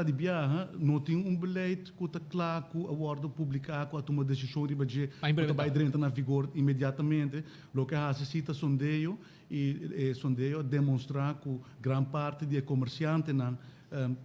Di biaha, no tin un beleid ku ta kla ku a wòrdu publiká ku a tuma desishon riba dje ku ta bai drenta na vigor inmediatamente. Loke a hasi si ta sondeo i e sondeo a demonstrá ku gran parti di e komersiantenan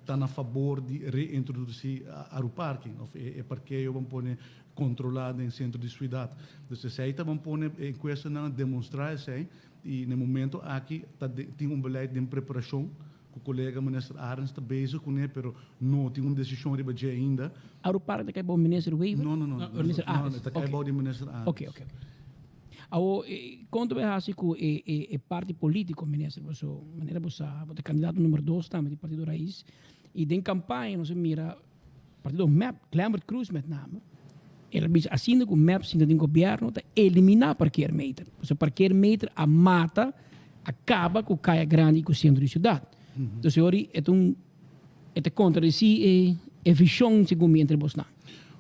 ta na fabor di reintrodusí Aruparking òf e parkeo ban pone kontrolá den sentro di suidat. Dus esei ta ban pone e enkuestanan a demonstrá esei i na e momento aki ta tin un beleid den preparashon ku kolega minister Arends ta bezig kuné pero no tin un desishon riba dje ainda. Aruparking ta kai bou minister Wever? No, no, no. Minister Arends. No, ta kai bou di minister Arends. Oké, oké. Awor, kon ta bai hasi ku e e parti polítiko, minister? Paso, manera bo sa, bo ta kandidato number dos tambe di Partido Raiz. I den kampaña nos a mira partido mep, Glenbert Croes met name, el a bisa asina ku mep sinta den gobièrnu ta eliminá parkeermeter. Pasobra parkeermeter a mata, a kaba ku Kaya Grandi i ku sentro di siudat. Entonces e ora e ta un E ta kontradesí e e vishon segun mi entre bosnan.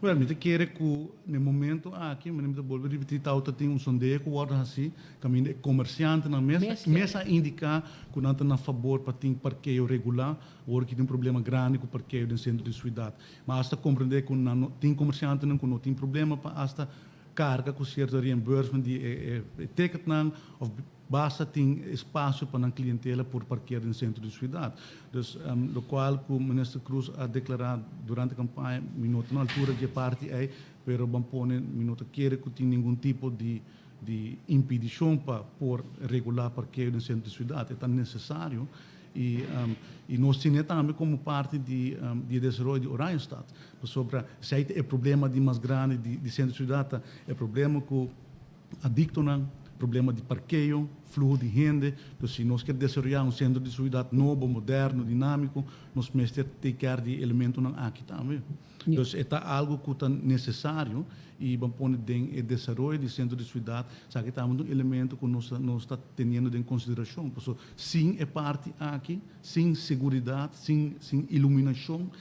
Wèl, mi ta kere ku na e momento aki, mi ta bolbe ripití, tawata tin un sondeo ku wòrdu hasí kaminda e komersiantenan mes mes a indiká ku nan ta na fabor pa tin parkeo regulá awor ki tin un problema grandi ku parkeo den sentro di suidat. Ma asta komprendé ku nan no tin komersiantenan ku no tin problema pa asta karga ku sierto reimbursement di e e ticketnan òf Basta tin espasio pa nan klientela por parkeer den sentro di siudat. Dus lokual ku Minister Croes a deklará durante kampaña, mi no ta na altura di e parti ei, pero ban pone mi no ta kere ku tin ningun tipo di di impidishon pa por regulá parkeo den sentro di siudat. E ta nesesario i i nos tine tambe komo parti di di e desaroyo di Oranjestad. Pasobra esei ta e problema di mas grandi di di sentro di siudat, ta e problema ku Adiktonan, problema di parkeo, fluho di hende. Dus si nos kier desaroyá un sentro di suidat nobo, moderno, dinámiko, nos mester take care di e elementonan aki tambe. Dus e ta algu ku ta nesesario i ban pone den e desaroyo di sentro di suidat, esaki tambe ta un elemento ku nos nos ta teniendo den konsiderashon. Pasobra sin e parti aki, sin seguridat, sin sin iluminashon,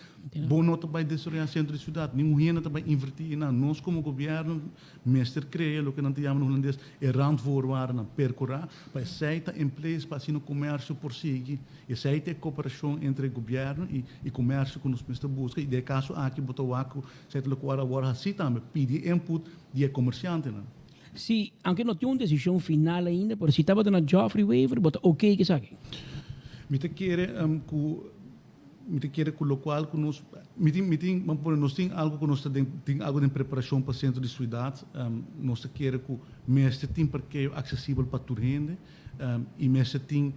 bo no ta bai desaroyá sentro di suidat, ningun hende ta bai invertí einan. Nos komo gobièrnu Mester krea loke nan ta yama na hulandes e randvoorwaarden, perkurá pa esei ta in place pa asina komersio por sigui. Esei ta e koperashon entre gobièrnu i i komersio ku nos mester buska i den e kaso aki bo ta wak ku esei ta lokual a wòrdu hasí tambe, pidi input di e komersiantenan. Si, aunke no tin un desishon final ainda, pero si tabata na Geoffrey Wever bo ta oké ku esaki? Mi ta kere ku Mi ta kere ku lokual ku nos, mi tin, mi tin, ban pone nos tin algu ku nos ta den, tin algu den preparashon pa sentro di suidat. Nos ta kere ku mester tin parkeo aksesibel pa tur hende i mester tin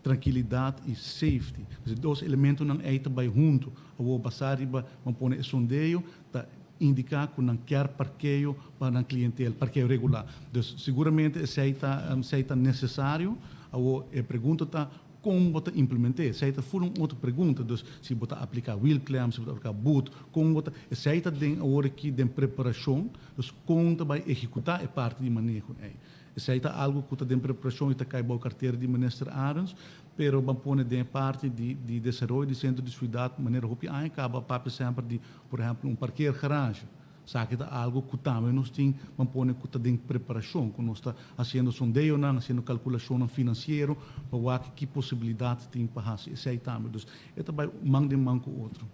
trankilidat i safety. Dus e dos elementonan ei ta bai huntu. Awor basá riba, ban pone e sondeo ta indiká ku nan kier parkeo pa nan klientel, parkeo regular. Dus siguramente esei ta, esei ta nesesario. Awor e pregunta ta Kon bo ta implement'é? Esei ta full un otro pregunta. Dus si bo ta apliká wielklem, si bo ta apliká boet, kon bo ta, esei ta den awor aki den preparashon, dus kon ta bai ehekutá e parti di maneho ei. Esei ta algu ku ta den preparashon i ta kai bou kartera di Minister Arends, pero ban pone den e parti di di desaroyo di sentro di suidat manera hopi aña kaba a papia semper di por ehèmpel un parkeergarage. Esaki ta algo cu tambe nos tin ban pone cu ta den preparacion, cu nos ta haciendo sondeonan, haciendo calculacionnan financiero pa wak ki posibilidad tin pa haci esey tambe. Dus e ta bay man den man cu otro.